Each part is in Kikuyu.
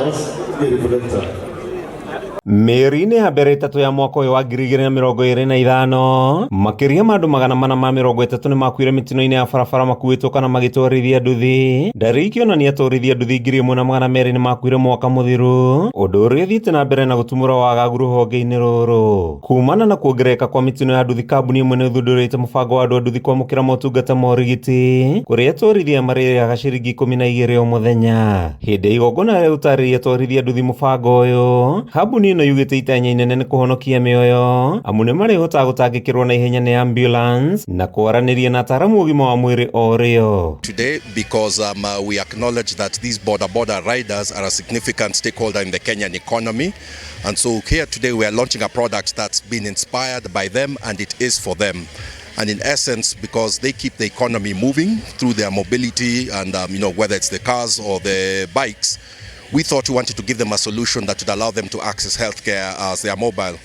Reflector. Mĩeri-inĩ ya mbere 3 ya mwaka ũyũ wa 2025, makĩria ma andũ 430 nĩmakuire mĩtino-inĩ ya barabara makuĩtwo kana magĩtwarithia nduthi. Ndari ikĩonania atwarithia nduthi 1,200 nĩmakuire mwaka mũthiru, ũndũ ũrĩa ũthiĩte na mbere na gũtumũra wagagu rũhonge-inĩ rũrũ. Kumana na kuongerereka kwa mĩtino ya nduthi, kambuni ĩmwe nĩĩthundũrĩte mũbango wa andũ a nduthi kwamũkĩra motungata ma ũrigiti kũrĩa atwarithia marĩrĩhaga ciringi 12 o mũthenya. Hĩndĩ ya igongona rĩa gũtarĩria atwarithia nduthi mũbango ũyũ, kambuni ĩno yugĩte itanya inene nĩ kũhonokia mĩoyo, amu nĩmarĩhotaga gũtangĩkĩrwo na ihenya nĩ ambulance na kwaranĩria na ataramu a ũgima wa mwĩrĩ o rĩo. Today, because we acknowledge that these boda boda riders are a significant stakeholder in the Kenyan economy. And so here today we are launching a product that's been inspired by them, and it is for them. And in essence, because they keep the economy moving through their mobility and whether it's the cars or the bikes, we thought we wanted to give them a solution that would allow them to access healthcare as they are mobile.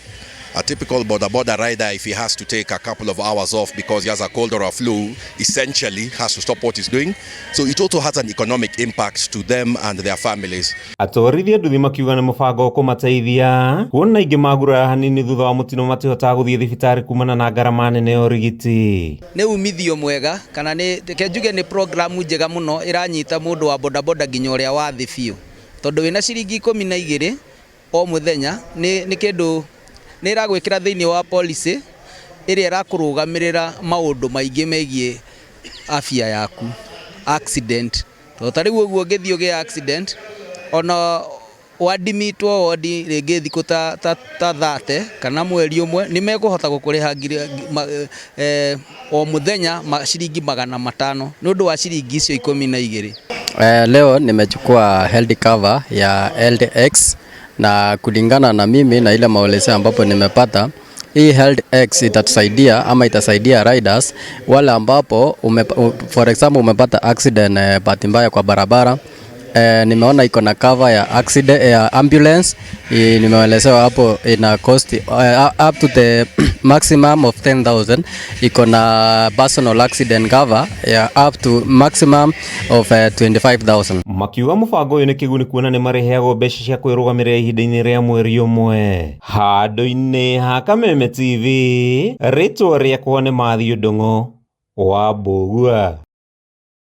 A typical boda boda rider, if he has to take a couple of hours off because he has a cold or a flu, essentially has to stop what he's doing. So it also has an economic impact to them and their families. Atwarithia nduthi makiuga nĩ mũbango ũkũmateithia kuona aingĩ magurara hanini thutha wa mũtino matihotaga gũthiĩ thibitarĩ kumana na ngarama nene ya ũrigiti. Nĩ umithio mwega, kana nĩ reke njuge nĩ programu njega mũno ĩranyita mũndũ wa bodaboda nginya ũrĩa wa thĩ biũ, tondũ wĩna ciringi 12 o mũthenya nĩ kĩndũ nĩ ĩragwĩkĩra thĩinĩ wa policy ĩrĩa ĩrakũrũgamĩrĩra maũndũ maingĩ megiĩ afya yaku, accident, tondũ ta rĩu ũguo ũngĩthiĩ ũgĩe accident, ona wadimitwo wodi rĩngĩ thikũ ta 30 kana mweri ũmwe, nĩ mekũhota gũkũrĩha ngiri o mũthenya ciringi 500 nĩ ũndũ wa ciringi icio 12. Leo nimechukua health cover ya Health X, na kulingana na mimi na ile maelezo ambapo nimepata, hii Health X itatusaidia ama itasaidia riders wale ambapo for example umepata accident, bahati mbaya kwa barabara. Nimeona iko na cover ya accident, ya ambulance. Nimeelezewa hapo ina cost up to the maximum of 10,000. Iko na personal accident cover ya up to maximum of 25,000. Makiuga mũbango ũyũ nĩ kĩguni kuona nĩ marĩheagwo mbeca cia kwĩrũgamĩrĩra ihinda-inĩ rĩa mweri ũmwe. Handũ-inĩ ha Kameme TV, rĩtwa rĩakwa nĩ Matthew Ndung'u wa Mbũgua.